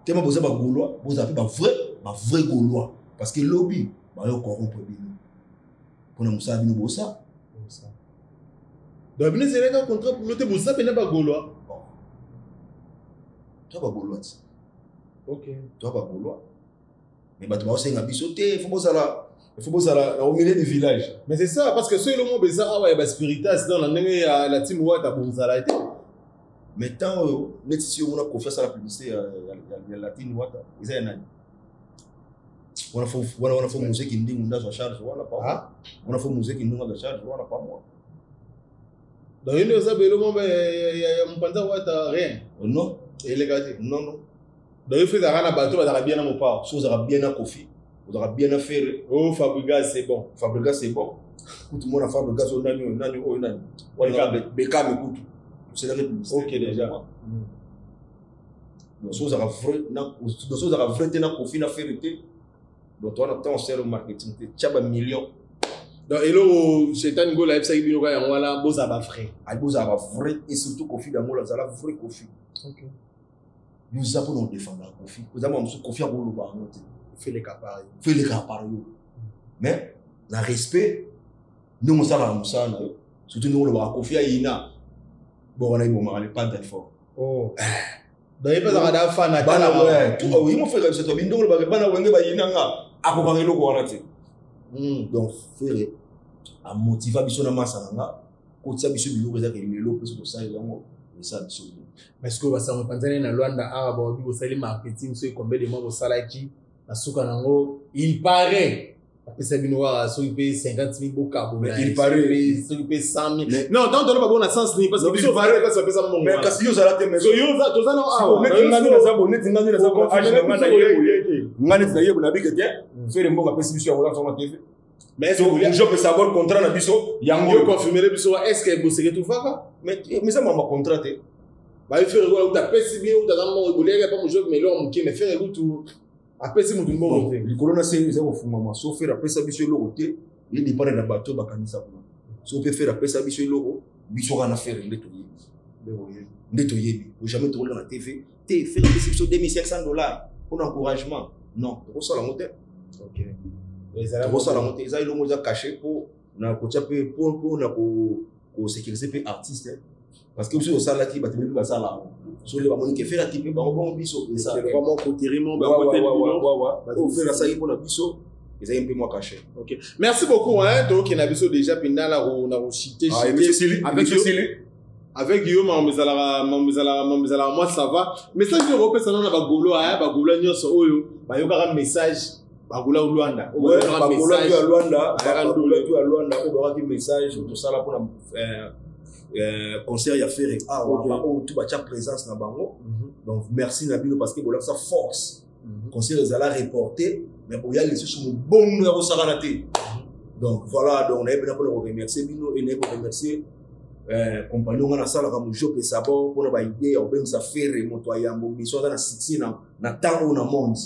Tema boza ba Gaulois, boza pe ba vrai, ba vrai Gaulois parce que lobby ba yo corrompre bino. Pona musala bino bosa. Donc bino ezalaka contrat pour te boza pena ba Gaulois. Bon. Toi ba Gaulois. OK. Toi ba Gaulois. Mais bato baosenga biso te, faut bozala, faut bozala au milieu du village. Mais c'est ça, parce que soki lomo beza awa ya ba spiritas dans la ndenge ya la team wata bozala te. Mais tant oyo neti si omona Koffi asala publicité ya la team wata, eza ya nani? Wana faut, wana, wana faut Muzeki Ndingu ndazwa charge wana pa. Ah? Wana faut Muzeki Ndingu azwa charge wana pa moi. Donc yendo eza belo mo ya mpanza wata rien. Non. Eleka te. Non non. Donc il faut ezalaka na bato bazalaka bien na mopao. So ozalaka bien na Koffi, ozalaka bien na Ferre. Oh Fabregas c'est bon. Fabregas c'est bon. Kutu mona Fabregas oyo nani oyo nani oyo nani. Wana Bekame kutu. C'est la publicité. OK déjà. Donc so ozalaka vrai na, donc so ozalaka vrai te na Koffi na Ferre te. Donc toi na temps c'est le marketing te tia ba millions. Donc eloko Satan Gola ayebisaki bino kaka yango wana bozala ba vrai. Ayi bozala ba vrai et surtout Koffi d'Angola azala vrai Koffi. OK. Nous avons nous défendre Koffi. Nous avons musu Koffi akoloba yango te. Feleka par yo. Feleka par yo. Mais na respect nous mosala na mosala na yo. Surtout nous olobaka Koffi ayina. Bon wana ibomaka le padre fort. Oh. Donc il peut avoir da fan na bana ouais. Tout oh, il m'a fait comme ça toi bindo olobaka bana wenge bayina nga. Akokanga eloko wana te. Donc Ferre a motiva biso na masa na nga. Kotia biso biloko ezaka lelo mpe soki tosali yango esala biso bien. Mais sikoyo basango epanzani na Luanda awa baobi bosali marketing soki combien de mois bosalaki na suka nango il paraît bapesa bino kaka soki mpe 50 000 bokabola, Mais il paraît. soki mpe 100 000. Mais Non, tant toloba bongo na sens nini parce que Non, biso il paraît. bapesa bapesa mbongo Mais wana. kasi yo ozala te, mais So yo oza, toza na awa. Neti nga nde naza bo, neti nga nde naza bo, âge na nga na ye boye. Nga neti na ye boye, nabike te. Ferre mbongo apesi biso yango, naza na TV. Mais est-ce que So, vous voulez- je peux savoir contrat na biso yango. Yo confirmer biso wa, est-ce que boseke tufaka? Mais, mais ça, mama contrat te. Ba Ferre Gola uta pesi bien uta zamba mbongo, boliaka pa mojo, mais eloko moke, mais Ferre kutu apesi mutu mbongo Bon, te. likolo na se eza kofungama. So Ferre apesa biso eloko te, ye dépendre na bato bakanisa kuna. So pe Ferre apesa biso eloko, biso kaka na Ferre nde toyebi. Nde toyebi. Po jamais tokoleka na TV. Te, Ferre apesi biso 2500 $ pour encouragement. Non, tokosala yango te. Ok. Ezala Tokosala yango te. Eza eloko eza caché po na kotia pe po, po na ko, ko sécuriser pe artiste. Parce que biso tosalaki, bato ebele basala yango. So nde bamoni ke Ferre akipe bango bongo biso, eza. C'est le moment coterie, mon Ouais, ba ouais, côté ouais, du ouais, bino. ouais, ouais. Bato Oyo Ferre asalaki mpona biso, ezalaki mpe mwa cachet. Ok. Merci beaucoup, hein. Donc, na biso déjà pinda la ro, na ro chité, Ah, chité. émission Sili, Avec émission yo. Sili. Avec yo, ma mezala, ma mezala, ma mezala, moi ça va. Message yo repesa na ba golo, hein, ba golo nyonso oyo, ba yokaka message, ba golo au Luanda. Oyo Ouais, ba yokaka ba golo message. tu ya Luanda, Ba yokaka ba golo ndule. tu ya Luanda, oyo ba yokaki message, tosala mpona concert ya Ferre. Ah, Ok. ba oyo tu batia présence na bango. Donc merci na bino parce que bolakisa force. Concert ezala reporté, mais boya lisusu mobondo ya kosakana te. Donc voilà, donc nayebi na mpona koremercier bino et nayebi koremercier compagnie nga nasalaka mojo pe sabor mpona ba idée ya kobengisa Ferre moto ya yambo mission aza na succès na temps oyo na monde.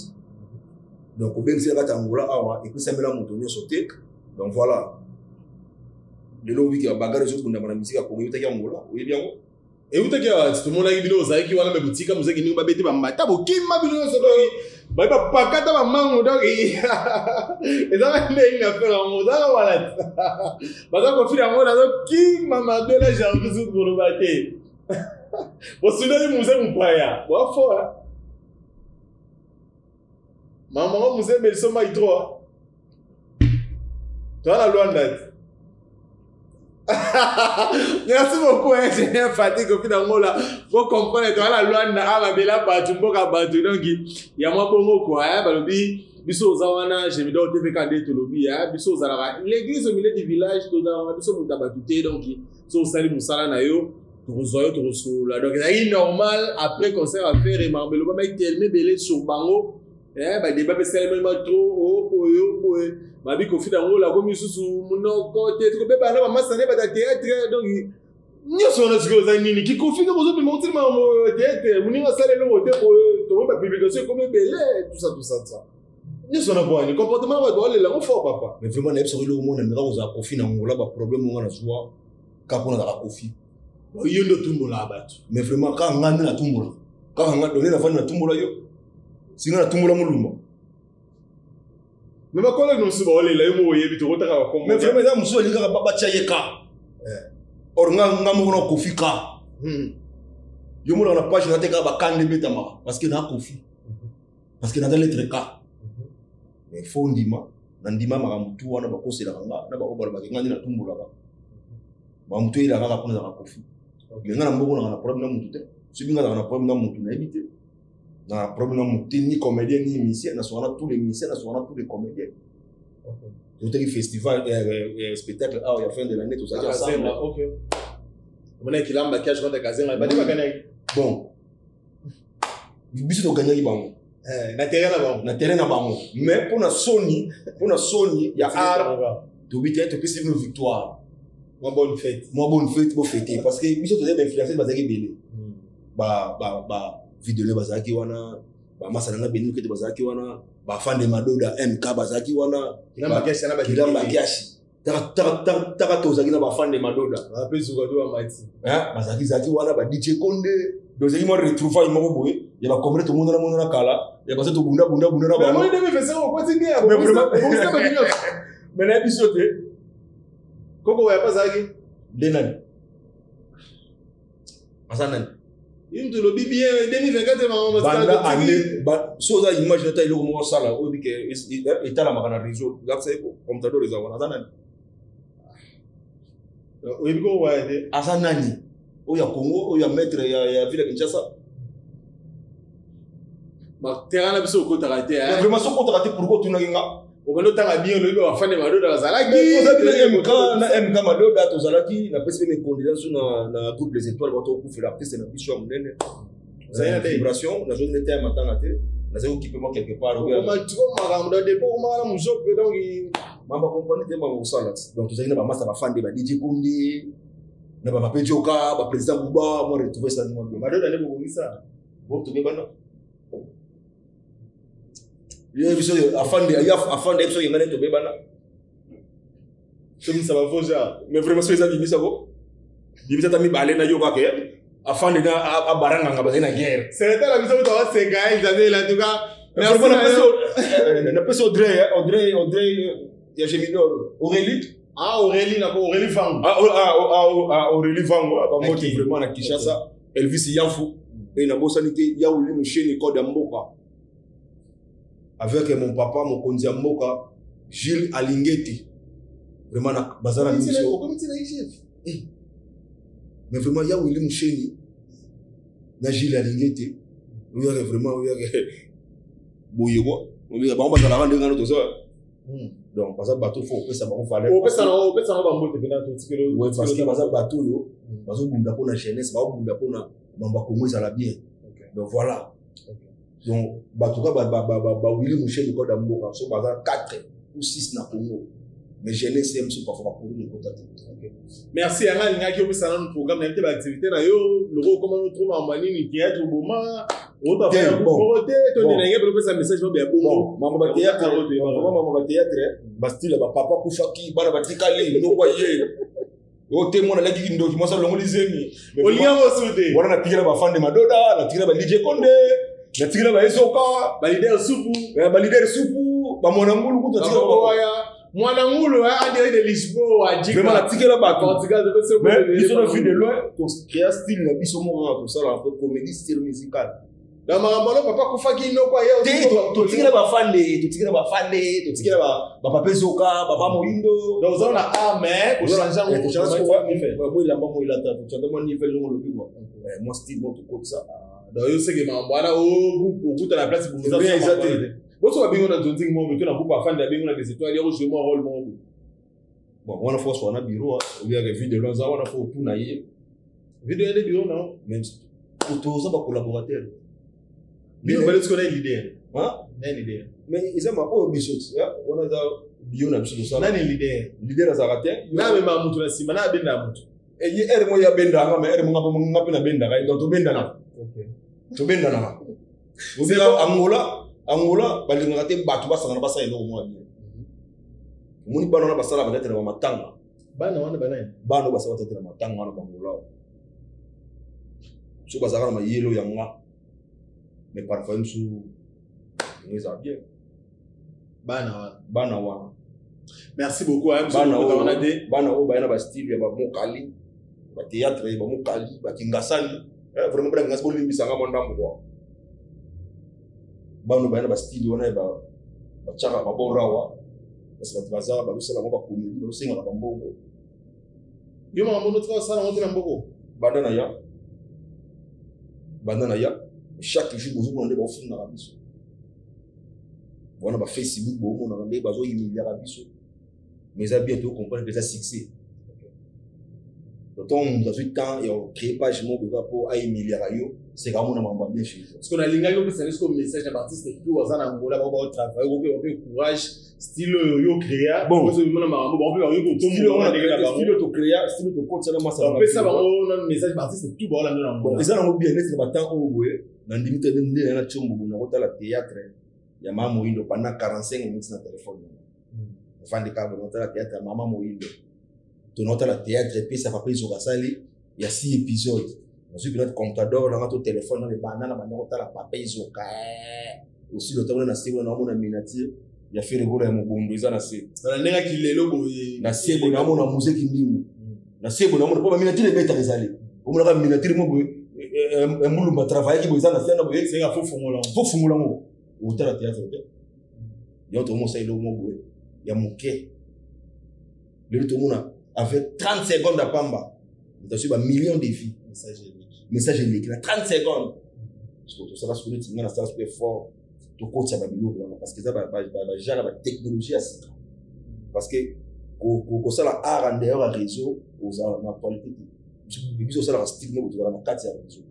Donc kobengisa kati ya Angola awa epesamela moto nyonso te. Donc voilà. Lelo wiki ya bagarre ezobundama na misika ya Congo, eutaki Angola, oyebi yango? Eutaki awa, tomonaki bino ozalaki wana, me botika mozalaki ndenge babeti bambata, bokima bino nyonso, donc, baye bapakata bamango, donc, ezalaka ndenge na faire yango, ozalaka wana te. Baza kofila yango, nazokima madola Jarvis Zout koloba te. Bosundoli Mzee mopaya, boa fort, hein? Mama ngo Mzee Belso mai 3. Toza na Luanda te. Merci beaucoup, ingénieur Fatih Kofi Dangola. Faut comprendre, toza na Luanda, ah, mabela bato, mboka bato, donc, ya mwa bongo, quoi, hein, balobi, biso oza wana, Gemidor TV ka nde tolobi, hein, biso ozalaka, l'église au milieu du village, tozalaka biso moto ya bato te, donc, so osali mosala na yo, tokozwa yo, tokosolola. Donc, ezalaki normal, après concert à faire, makambo elobamaki tellement ebele sur bango, Eh, ba débat pe salema ma trop oh oyo boye babi kofi dango la komi susu munoko te toko beba na mama sane ba théâtre donc nyonso wana sikoyo oza nini kikofi kaka ozobima otili makambo théâtre moninga asala eloko te boye tomoni bapublication ekomi ebele tout ça tout ça tout ça nyonso wana bwani comportement na bato baolela yango fort papa. Mais vraiment nayebisaka eloko mona meka kozala Kofi na Angola baproblème onga nazwa kaka mpo nazalaka Kofi. Yo nde otumbolaka bato. Mais vraiment kaka nga nde natumbolaka kaka nga donne nafandi natumbola yo singa natumbola molumba. Mais bakolo mosusu baolela yo moko oyebi tokotaka bakombo. Mais vraiment eza mosusu alingi kaka batya ye ka or nga nga moko na Kofi ka yo monaka na page na te kaka bakanda ebetamaka parce que na Kofi parce que naza lettre K. Mais faut ndima na ndima makambo tu wana bakoselaka nga na bango balobaka nga nde natumbolaka makambo tu eyelaka kaka mpona ezalaka Kofi. Mais nga na mboko naka na problème na mutu te, soki nga nazalaka na problème na mutu nayebi te, na problème na mutu te, ni comédien ni musicien, naswaka na tous les musiciens, naswaka na tous les comédiens. Totaki festival spectacle awa ya fin de l'année, tozalaki ensemble. Omona kilamba kiage contre Kazenga badi bakanaki. Bon, biso toganyaki bango na terrain na bango, na terrain na bango, mais mpona soni, mpona soni ya art tobi te topesi bino victoire. Mwa bonne fête. Mwa bonne fête, bofete, parce que biso tozali bainfluenceuse, bazalaki ebele, ba vidéo bazalaki wana, bamasa nanga Beni Kete bazalaki wana, bafande Madoda MK bazalaki wana, Kilamba Kiashi taka tozalaki na bafande Madoda bazalaki zalaki wana, ba DJ Konde, tozalaki mwa retrouvaille moko boye ya bakomere, tomonana monana kala ya baza tobunda bunda bunda na bango. Mais nayebi biso te. Koko oyo azalaki nde nani, aza nani? Ye tolobi bien 2024. Banda ane so oza image nata eloko moko osala oyebi ke etalamaka na réseau, lakisa ye comptador eza wana, aza nani? Oyebi koko waya te. Aza nani? Oyo ya Congo, oyo ya maître ya ville ya Kinshasa. Terrain na biso okotaka te. Vraiment so okotaka te, pourquoi otunaki nga? Obandi otanga bien, olobi bafande Madoda bazalaki. Tozalaki na MK, na MK Madoda tozalaki, napesi mpe mes condoléances na groupe Les Étoiles, bato okufela artiste na biso ya monene. Vibration nazongi nete ya matanga te, nazali okipe mwa quelque part. Makambo na depo okomaka na mosope donc. Mamba kompani te, mamba kosala. Donc tozalaki na bamasa bafande, ba DJ Konde na bapape Joka, baprésident Buba, mwa retrouve esalaki mwa bien. Madoda nde bobongisa. Bon, tobebana ye biso afande afande biso yenga nde tobebana. Tobimisa bafaux genre. Mais vraiment so eza bimisa ko bimisa ata mibale na yo kaka afande na abaranganga bazali na guerre. Secrétaire na biso moto awaseka Isabelle, en tout cas. Napesi Audrey, Audrey, Audrey ya Gemidor, Aurélie. Ah, Aurélie, na Aurélie Vango. Ah, ah, ah, Aurélie Vango, bamoti vraiment na Kinshasa. Elvis Yanfu e nabosani te ya Willy Musheni code ya mboka avec mon papa mokonzi ya mboka Gilles Alingeti, vraiment na baza na biso. Mais vraiment ya Willy Musheni na Gilles Alingeti oyake vraiment oyake boye kwa bango bazalaka ndenge wana toza. Donc baza bato fo opesa bango valeur. Opesa bango bambote mpena totikelo. Parce que baza bato oyo bazobunda mpona jeunesse, bazobunda mpona mambo ya Congo ezala bien. Donc voilà, donc bato ka bawili Musheni koda mboka so baza 4 ou 6 na Congo, mais jeunesse ye mosusu parfois bakoli mokota te. Merci. Yanga alingaki opesa nanu programme na ye te, baactivité na yo loko okoma no trop makambo nini théâtre oboma moko te tondinange mpe opesa message mabe ya bongo. Mambo bathéâtre, mambo bathéâtre, bastyle ya bapapa kufaki bana batikali nokwa ye oyo te, mwana alaki kindoki, mwasi alongoli zemi. Olingi yango su te. Wana natikela bafande Madoda, natikela ba DJ Konde, natikela baesoka. Balider supu. Balider supu, bamwana ngulu kutu. Mwana ngulu en direct de Lisboa. Vraiment natikela bato, mais biso na Vue de Loin tocréa style na biso moko kaka, tosala comédie style musical. Na makambo wana papa akufaki noko aya. Te, totikela bafande, totikela bafande, totikela bapapa ezoka, baba moyindo. Donc oza na arme kochange yango mo elamba mo elata, tochange mwa nivel ndongo olobi kua mwa style mo tokotisa. Donc yo seke makambo wana okuta na place eza te. Boso babengo na nzonzingi moko to na groupe afande abengo na des étoiles yako jouer mwa rôle moko. Bon, wana fo aswa na bureau obiyaka video aza wana fo otuna ye. Video yende bureau na mais toza bacollaborateur. Bino bale siko na leader. Na leader. Mais eza ma oyo biso wana eza bio na biso tosala. Nani leader? Leader azalaka te. Na mema mutu na nsima na abenda mutu. Ye ere mo ye abendaka mais ere mo nga mpe nabendaka ye, donc tobendanaka. Tobendanaka. Obika Angola, Angola balingaka te bato basangana basala eloko moko bien. Omoni bana wana basala batete na bamatanga. Bana wana banani? Bana oyo basala batete na matanga wana bangola. So bazalaka na mayelo ya nga. Mais parfois mosusu yango ezala bien. Bana wana. Bana wana. Merci beaucoup. Bana oyo baya na bastyle ya bamokali, bathéâtre ya bamokali, bakingasani. Vraiment bana kingasi bolimbisanga mwa ndambo kwa. Bana oyo baya na bastyle wana ya batiaka baborawa. Parce bato baza bazosala yango bakomedi, bazosengaka bambongo. Yo makambo otika osala yango te na mboko? Banda na ya. Banda na ya. Chaque jour bozomona nde bafungaka biso. Wana ba Facebook bomonaka nde bazohumiliaka biso. Mais eza bien tocomprendre que eza succès. Ntango moto azwi temps ya kocréer page moko eza mpo ahumiliaka yo, seka amona makambo ya bien chez yo. Parce que nalingaki opesa nde sikoyo message na baartiste tout aza na Angola, bango baotravaille, okoki bape courage, style oyo yo créa, ozomona makambo bango mpe bakoki kotombola ndenge na bango. Style oyo tocréa, style oyo tokotisa na masala. Opesa bango nanu message baartiste tout baolanda na Angola. Eza nango bien neti na batemps oyo boye, nandimi te nde na tiombo boye nakotala théâtre ya Mama Moyindo pendant 45 minutes na téléphone. Ofandi kaka boye nakotala théâtre ya Mama Moyindo. Tonotala théâtre epesa papa ezoka asali ya 6 épisodes. Nazwi mpena comptador nanga to téléphone na ebanda na banda kotala papa ezoka. Aussi le temps na se wana naomona miniature ya Ferre Gola ya mobondo eza na se. Na ndenge kilelo boye. Na se boye naomona Muzeki Ndingu. Na se boye naomona po ba miniature ebetaka ezali. Omonaka miniature mo boye mbulumba travaillaki boye eza na se na boye. Senga fo fungola. Fo fungola ngo. Otala théâtre te. Yo tomosa eloko mo boye ya moke. Lelo tomona avec 30 secondes à pamba. Nous avons un million de vies. Message eleki na 30 secondes. Tosala sikoyo neti nga nasala sikoyo effort tokotisa babiloko wana parce que eza bagenre ya batechnologie ya sika. Parce que kosala art en dehors ya réseau ozala na actualité te. Biso osalaka style moko tozala na kati ya réseau.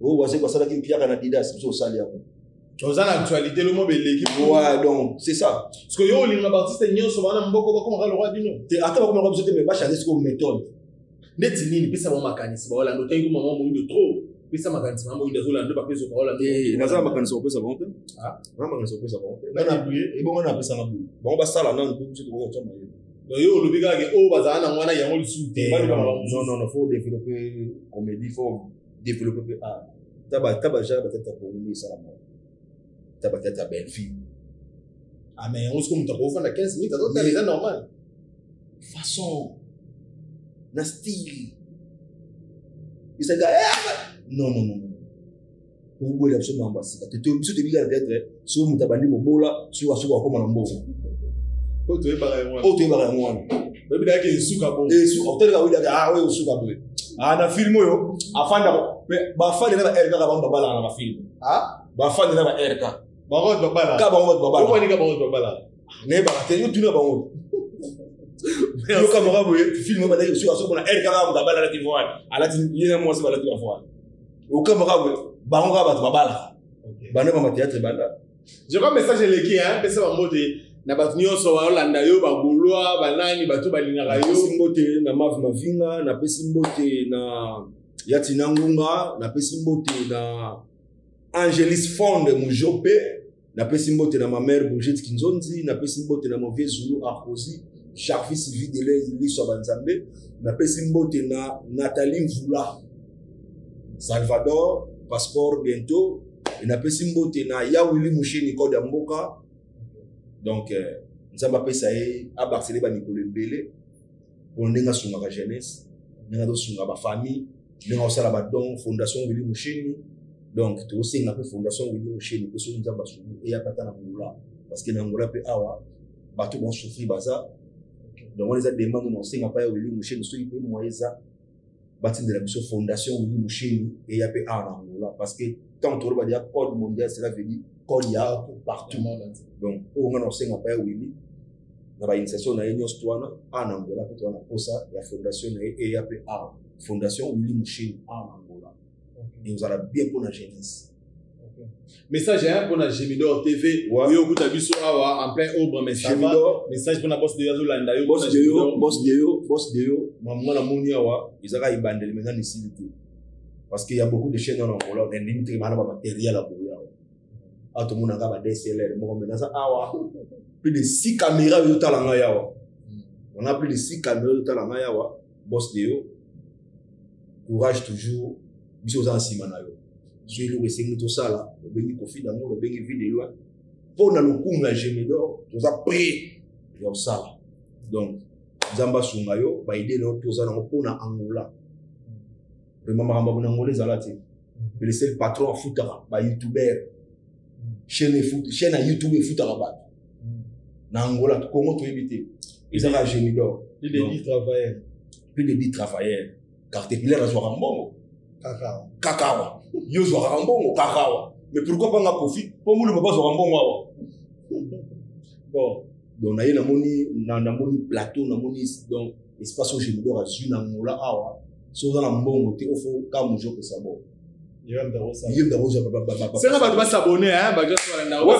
Oyo wazeko asalaki mpiaka na Adidas, biso osali yango. Oza na actualité lo mo beleki. Ouais, donc c'est ça. Parce que yo olinga ba artiste nyonso bana mboko bakomaka lokwa bino. Te ata bakomaka biso te mais ba changer sikoyo méthode. Ndeti nini pesa bango makanisi baolanda otangi ko mama moyindo trop. Pesa makanisi mama moyindo azolanda ba pesa baolanda. Eh, naza makanisi kopesa bango te. Ah, na makanisi kopesa bango te. Nana ebongo na pesa na boye. Bango basala nanu po biso tokoki kotia mayele. Donc yo olobi kaka ke oyo bazala na wana yango lisusu te. Non non non, faut développer comédie, faut développer art. Taba taba genre batata Congo nde esalama. Taba tata Bellevue. Ah mais yango soki moto akofanda 15 minutes azotala eza normal. Façon na style. Ezalaka non non non. Oboyela biso makambo ya sika. Biso toyebi kaka peut-être soki moto abandi mobola, soki asuka akóma na mbongo. Oyo toyebaka yango wana. Oyo toyebaka yango wana. Oyebi dayaki esuka bongo. Esuka, otaleka oyebi dayaki, ah oyo esuka boye. Ah na film oyo afanda bafandi na ba RK bango babalaka na ba film. Ah? Bafandi na ba RK. Bango bato babalaka. Ka bango bato babalaka. Okwani ka bango bato babalaka. Nayebaka te, yo tuna bango. Yoka moko boye film oyo bandaki suka soki na RK kaka moto abala alati voile. Alati ye na mwasi balati ba voile. Oka moko boye bango kaka bato babalaka. Banda ba théâtre banda. Je crois message eleki hein, pesa bango te na bato nyonso baolanda yo, bagaulois, banani, bato balingaka yo. Napesi mbote na Mav Mavinga, napesi mbote na Yatina Ngunga, napesi mbote na Angelis Fonde Mujope, napesi mbote na ma mère Brigitte Kinzonzi, napesi mbote na mon vieux Zulu Arkozy, Jarvis Videle Liso ya Banzambe, napesi mbote na Nathalie Mvula, Salvador, passeport bientôt, et napesi mbote na Yawili Musheni Code ya mboka. Donc Nzambe apesa ye abarsele ba mikolo ebele po ndenge asungaka jeunesse, ndenge azosunga ba famille, ndenge asala ba don fondation Willy Musheni. Donc tosenga mpe fondation Willy Musheni mpe soki Nzambe asungi eya mpe ata na Angola, parce que na Angola mpe awa bato bazosouffrir baza. Donc wana eza demande na osenga mpa ya Willy Musheni, soki mpe moyen eza batindela biso fondation Willy Musheni eya mpe awa na Angola, parce que tant toloba deja code mondial, cela veut dire code ya partout. Donc oyo nga na osenga mpa ya Willy na bainitiation na ye nyonso to wana awa na Angola mpe toza na posa ya fondation na ye eya mpe awa, fondation Willy Musheni awa na Angola, ekozala bien mpo na jeunesse. Message hein, pour la Gemidor TV. Ouais. Yo kuta biso awa en plein ombre, mais ça va. Message pour la boss de Yazo Landa yo. Boss de yo, boss de yo, boss de yo. Maman na moni awa, ezaka ibandeli maintenant isilité. Parce qu'il y a beaucoup de chaînes en Angola, on est limité ba matériel à boya. Ah tout le monde a ba DSLR, moko maintenant ça awa. Plus de 6 caméras yo tala ngai awa. On a plus de 6 caméras yo tala ngai awa, boss de yo. Courage toujours, biso oza na nsima na yo. Soki eloko esengi tosala, obengi Kofi Dango, obengi Vie de Loin mpo na lokumu ya Gemidor, toza prêt ya kosala. Donc Nzambe asunga yo, baide na yo toza nango mpo na Angola. Vraiment makambo ya Angola ezala te. Le seul patron afutaka ba youtubeur, chaîne chaîne ya YouTube efutaka bato na Angola. Congo toyebi te, ezaka Gemidor. Plus de 10 travailleurs. Plus de 10 travailleurs. Caterpillar azwaka mbongo kaka awa, yo ozwakaka mbongo kaka awa, mais pourquoi pas nga Kofi mpo mulu papa azwaka mbongo awa? Bon. Donc naye namoni namoni plateau, namoni donc espace oyo Gemidor azwi na Angola awa. So oza na mbongo te, ofo ka mojo opesa bo. Ye senga bato basabone.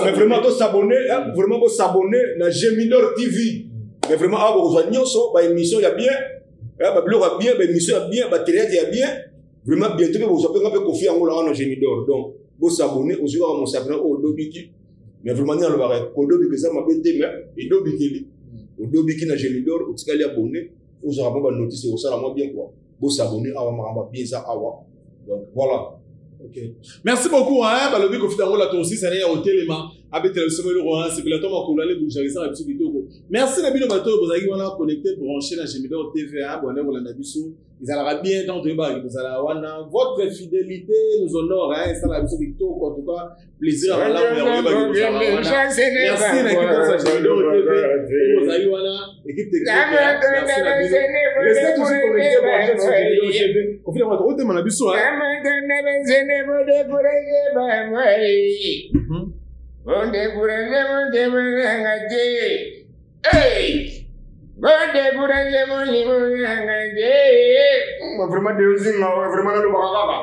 Mais vraiment tosabone, vraiment bosabone na Gemidor TV. Mais vraiment awa bokozwa nyonso, baémission ya bien, babiloko ya bien, baémission ya bien, bathéâtre ya bien. Vraiment bientôt mpe bozwa mpe nga mpe Kofi yango wana na Gemidor. Donc bosabone, ozwi kaka mosapi na oyo odobiki. Mais vraiment nini alobaka, kodobika eza mabe te, mais edobikeli odobiki na Gemidor, otikali abonné, ozwaka mwa banotice, ekosala mwa bien quoi. Bosabone awa, makambo ya bien eza awa. Donc voilà. Ok. Merci beaucoup, hein. Balobi Kofi Dangola tosisa ne ya otelema abetela biso eloko wana sepela to makolo ale bouger na biso kitoko. Merci na bino bato oyo bozalaki wana connecté, branché na Gemidor TV, hein, bwana kolanda biso. Ezalaka bien tant toyebaka kozala wana. Votre fidélité nous honore, hein, esalaka biso kitoko, en tout cas plaisir ya malamu ya koyebaki kozala wana. Merci na équipe ya Gemidor TV oyo bozalaki wana, équipe technique. Merci na bino. Restez toujours connectés, branchés sur Gemidor TV. Kofi Dangola tokotema na biso, hein. Vraiment deozinga, vraiment nalobaka kaka.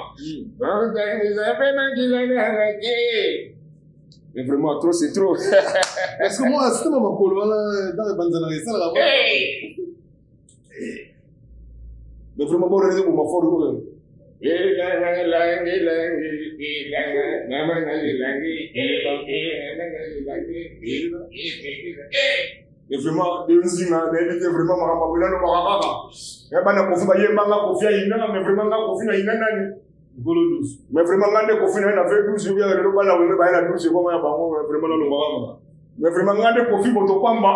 Mais vraiment trop, c'est trop. Parce que moi, système ya makolo wana ntango ebanzanaka esalaka. Mais vraiment bon réseau boma fort oyo. Mais vraiment deozinga nayebi te, vraiment makambo ya boye nalobaka kaka. Ya bana Kofi bayembanga Kofi ayina, mais vraiment nga Kofi nayina nani? Nkolo 12. Mais vraiment nga nde Kofi na ye na V12 oyo lelo bana wenge baye na 12 ekoma ya bango. Mais vraiment nalobaka kaka. Mais vraiment nga nde Kofi moto pamba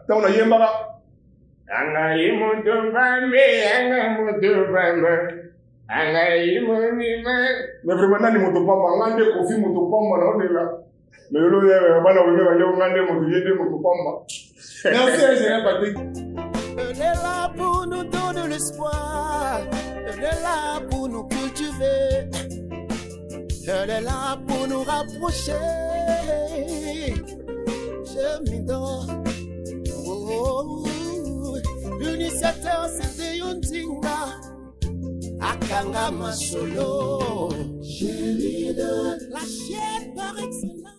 ntango nayembaka Angai moto pambe, anga moto pamba, angai monima. Mais vraiment nani moto pamba? Nga nde Kofi moto pamba naolela. Mais lelo bana wenge baye nga nde moto, ye nde moto pamba. Merci, ingénieur Patrick. Elle est là pour nous donner l'espoir. Elle est là pour nous cultiver. Elle est là pour nous rapprocher. Je m'y donne. Oh, oh, l'initiateur c'était Yontinga. Akanga Masolo. La chaîne par excellence.